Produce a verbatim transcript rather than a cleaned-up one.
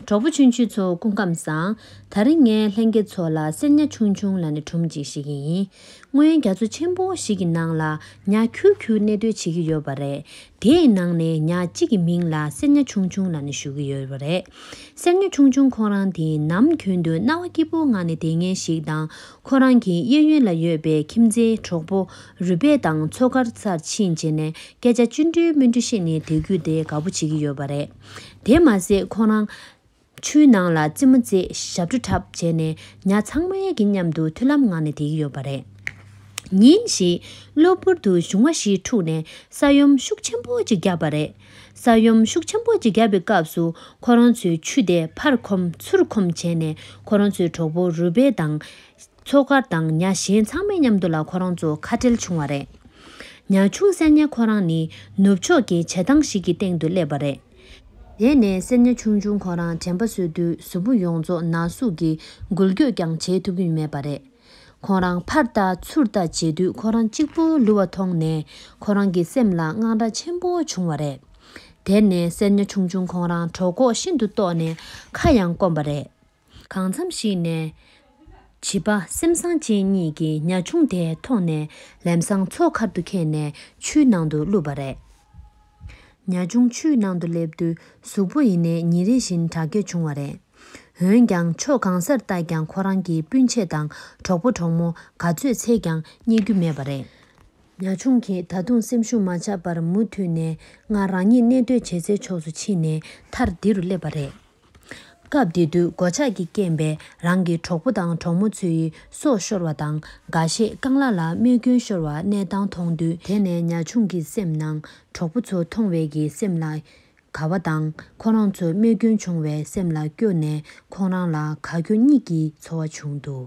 གྲོགས་པོ་ཆུང་ཆུང་ཚོ་སྐུ་ཁམས་བཟང་། ད་རིང་ངས་ལྷན་རྒྱས་ཚོ་ལ་གསེར་ཉ་ཆུང་ཆུང་ལབ་ནས་སྒྲུང་ཅིག་བཤད་ཀྱི་ཡིན། སྔོན་རྒྱ་མཚོ་ཆེན་པོ་ཞིག་གི་ནང་ལ་ཉ་ཁྱུར་ཁྱུར་གནས་སྡོད་བྱེད་ཀྱི་ཡོད་པ་རེད། དེའི་ནང་ནས་ཉ་གཅིག་གི་མིང་ལ་གསེར་ཉ་ཆུང་ཆུང་ལབ་ནས་ཞུ་གི་ཡོད་པ་རེད། གསེར་ཉ་ཆུང་ཆུང་ཁོ་རང་དེ་ནམ་རྒྱུན་དུ་སྣང་བ་སྐྱིད་པོའི་ངང་ནས་བསྡད་མཁན་ཞིག་དང་། ཁོ་རང་གི་གཡས་གཡོན་ལ་ཡོད་པའི་ཁྱིམ་མཚེས་གྲོགས་པོ་རུས་སྦལ་དང་མཚོ་ཁར་སར་ཕྱིན་བྱས་ནས་སྐད་ཆ་ཅི་འདྲའི་མི་འདྲ་བཤད་ནས་བསྡད་རྒྱུ་དེ་དགའ་པོ་བྱེད་ཀྱི་ཡོད་པ་རེད། དེ་མ་ཟད་ཁོ་རང་ཆུའི་ནང་ལ་རྩེད་མོ་རྩེ་ཞབས་བྲོ་འཁྲབ་བྱས་ནས་ཉ་ཚང་མ་གི་མཉམ་དུ་མཐུན་ལམ་ངང་ནས་བསྡད་ཀྱི་ཡོད་པ་རེད། ཉིན་ཞིག་གློ་བུར་དུ་གཞུང་བ་ཞིག་འཁྲུགས་ནས་ས་ཡོམ་ཤུགས་ཆེན་པོ་ཅིག་བརྒྱབ་པ་རེད། ས་ཡོམ་ཤུགས་ཆེན་པོ་ཅིག་བརྒྱབ་པའི་སྐབས་སུ་ཁོ་རང་ཚོའི་ཆུ་དེ་ཕར་འཁུམ་ཚུར་འཁུམ་བྱས་ནས་ཁོ་རང་ཚོའི་གྲོགས་པོ་རུས་སྦལ་དང་། མཚོ་དཀར་དང་ཉ་གཞན་ཚང་མའི་མཉམ་དུ་ལ་ཁོ་རང་ཚོ་ཁ་བྲལ་བྱུང་བ་རེད། ཉ་ཆུང་གསེར་ཉ་ཁོ་རང་ནི་ནུབ་ཕྱོགས་ཀྱི་བྱེ་ཐང་ཞིག་གི་སྟེང་དུ་སླེབས་པ་རེད། དེ་ནས་གསེར་ཉ་ཆུང་ཆུང་ཁོ་རང་དྲན་པ་གསོས་དུས་གཟུགས་པོ་ཡོངས་རྫོགས་ན་ཟུག་གིས་འགུལ་སྐྱོད་ཀྱང་བྱེད་ཐུབ་ཀྱི་མེད་པ་རེད། ཁོ་རང་ཕར་ལྟ་ཚུར་ལྟ་བྱེད་དུས་ཁོ་རང་གཅིག་པུ་ལུས་པ་མཐོང་ནས་ཁོ་རང་གི་སེམས་ལ་དངངས་སྐྲག་ཆེན་པོ་བྱུང་བ་རེད། དེ་ནས་གསེར་ཉ་ཆུང་ཆུང་ཁོ་རང་གྲོད་ཁོག་ཤིན་ཏུ་ལྟོགས་ནས་ཁ་ཡང་སྐོམ་པ་རེད། གང་འཚམ་ཞིག་ནས། བྱིས་པ་སེམས་བཟང་ཅན་གཉིས་ཀྱིས་ཉ་ཆུང་དེ་མཐོང་ནས་ལམ་སང་མཚོ་ཁར་དུ་འཁྱེར་ནས་ཆུའི་ནང་དུ་བླུགས་པ་རེད། ཉ་ཆུང་ཆུའི་ནང་དུ་སླེབས་དུས་གཟུགས་པོ་ཡིན་ནའི་ཉིན་རེ་བཞིན་དྲག་སྐྱེད་བྱུང་བ་རེད། འོན་ཀྱང་ཕྱོགས་གང་སར་བལྟས་ཀྱང་ཁོ་རང་གི་སྤུན་མཆེད་དང་གྲོགས་པོ་གྲོགས་མོ་ག་ཚོད་འཚོལ་ཀྱང་རྙེད་རྒྱུ་མེད་པ་རེད། ཉ་ཆུང་གིས་ད་དུང་སེམས་ཤུགས་མ་ཆག་པར་མུ་མཐུད་ནས་ང་རང་ཉིད་གནས་སྡོད་བྱེད་སའི་ཕྱོགས་སུ་ཕྱིན་ནས་མཐར་འདི་རུ་སླེབས་པ་རེད། སྐབས་དེ་དུས་སྒོ་ལྕགས་ཀྱི་རྐྱེན་པས་རང་གི་གྲོགས་པོ་དང་གྲོགས་མོ་ཚོའི་སྲོག་ཤོར་བ་དང་། འགའ་ཤས་རྐང་ལག་ལ་རྨས་སྐྱོན་ཤོར་བ་གནས་སྟངས་མཐོང་དུས། དེ་ནས་ཉ་ཆུང་གི་སེམས་ནང་གྲོགས་པོ་ཚོ་མཐོང་བས་ཀྱི་སེམས་ལ་དགའ་བ་དང་། ཁོ་རང་ཚོ་རྨས་སྐྱོན་བྱུང་བའི་སེམས་ལ་སྐྱོ་ནས་ཁོང་རང་ལ་དགའ་སྐྱོ་གཉིས་ཀྱི་ཚོར་བ་བྱུང་འདུག